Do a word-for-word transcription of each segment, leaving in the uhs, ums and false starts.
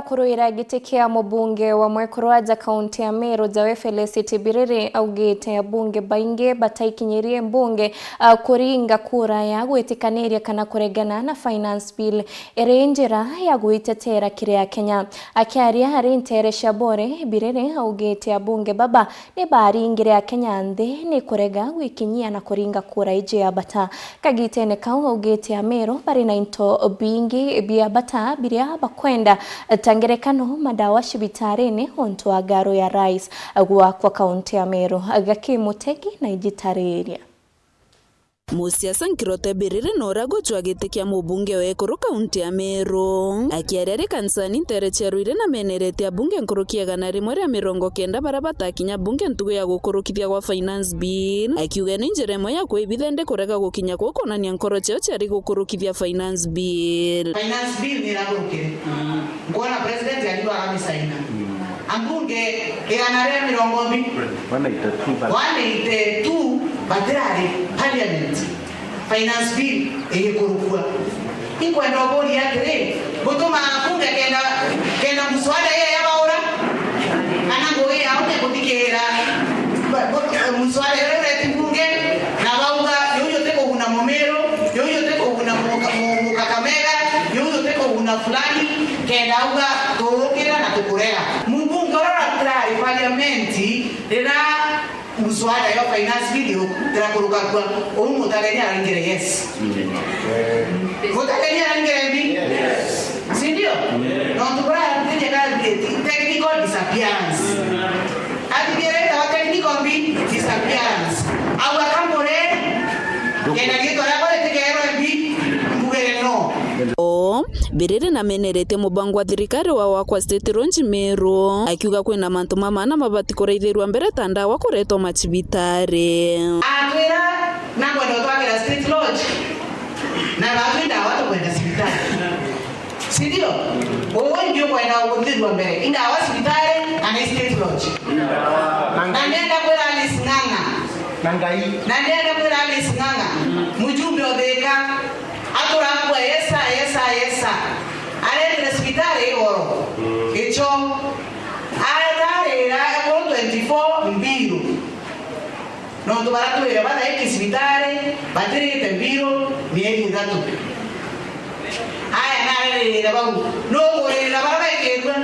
Kuruira giti kia mubunge wa Mwekuru aja kaunti ya Meru, Jawe Felicity Biriri, augite abunge baingi bataikinyirie mbunge, a, kuringa kura ya gwitikaniria kana kuregana na finance bill, iri njira ya gwitetera kiri Akenya. Akiaria ari nteere cia Bore, Biriri augite abunge baba ni baringire Akenya nthi ni kurega gwikinyia na kuringa kura iji ya bata. Kagitene kau augite Ameru bari na into bingi bia bata biria bakwenda, ta ngerekano, madawa cibitarine ontu wa ngaro ya rais gwakwa kaunti ya Meru. Gaki Mutegi na ijitariria. Musiasa Nkirote Biriri na uria gucwa giti kia mubunge wa ekuru kaunti ya Meru. Akiaria ari kanisani nteere cia Ruiri na meneretie abunge nkuruki ya igana rimwe ria mirongo kenda baria batakinya bunge ntugu ya gukurukithia gwa finance bill, akiuga ni njira imwe ya kwibitha ndi kurega gukinya kuu kwonania nkoro ciao ciari gukurukithia finance bill. Finance bill ni irakurukire. Nkwona president ariuga aramisaina. Ambunge igana ria mirongo mbi? One eighty-two, but one eighty-two batirari parliament. Finance bill igikurukua. Inkwenda uburia atiri, gutuma bunge kenda, kenda muswada iya yabaura? Kana ngugi yao ni guthikira muswada uria ureti bunge, na bauga, "Uyu utikuguna Mumiru, uyu utikuguna Muka-, Mu-, Mukakamega, uyu utikuguna fulani," kenda auga, "Tuukira na tukurega." Mubunge uria uratirari parliament riria muswada yo finance bill tirakurukagua, uu Mutaleni araringire yes. Mutaleni araringire mbi? Yes. Si ndio? Nontu buria arutithia kathiriti, technical disappearance. Athithia itawa technical mbi? Disappearance. Au akambure, kenda riitwa riakwa ritikeerwe mbi, mbugire no. O, Biriri nameneretie mubango wa thirikari wa gwakwa State Lodge Meru, akiuga kwina mantu mamana mabati kuraithirua mbere ta ndawa kuretwa macibitari. Atwira nakwenda utwakira State Lodge, na batwi ndawa tukwenda cibitari. Si ndio? Uwe ndio kwenda guthirua mbere. Indawa cibitari, kana i State Lodge? Na ndenda kwira Alice Ng'ang'a. Na Ngai. Na ndenda kwira Alice Ng'ang'a, mujumbe o Thika, aturambua, "Yes sir, yes sir, yes sir." Aretire cibitari igoro. Icho. Aratarira ekuru twenty-four mbiru. Nontu baratwire bathaiki cibitari, batirite mbiru mieri ithatu. Aya, naririre bau. Nukuririra baria baikirue?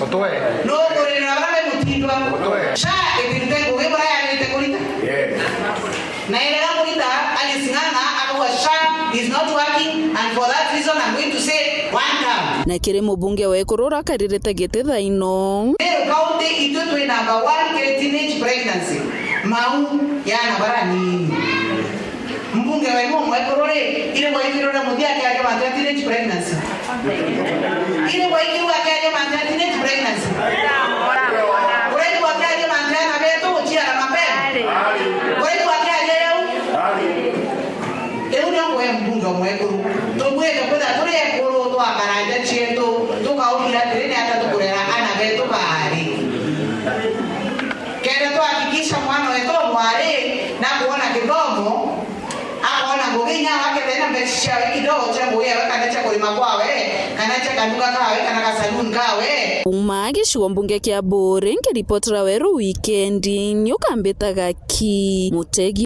Utwe. Nukuririra baria baimutindwa? Utwe. SHA itirute ngugi buria yagirite kurita? Yes. Na irega kurita, Alice Ng'ang'a akauga, "SHA is not working, and for that reason I'm going to say one term." Na kiri mubunge wa ekuru uria akaririte giti thaino. Meru County itwe twi number one kiri teenage pregnancy. Mau ya ana baria anini. Mbunge wenu omwekuru ri, iri gwaikirwe na muthia akiaria mantu ya teenage pregnancy? Iri gwaikirwe akiaria mantu ya teenage pregnancy? Uraigua akiaria mantu ya ana betu guciara mapema? Uraigua akiaria yau? Riu nio ngwe mbunge omwekuru. Tugwite kwithira turi ekuru, twakara nja cietu, tukauria atiri, ni atia tukurera ana betu baari? Kenda twahakikisha mwana wetu o mwari nakwona kithomo, akona ngugi inya wake thena mbeca ciawe kidogo cia ngugi yawe, kana cia kurima kwawe, kana cia kanduka kawe, kana ka saloon kawe. Kuuma gicigo mbunge kia Buuri, nkiripotera Weru Wikendi, ni ukambitaga ki Mutegi.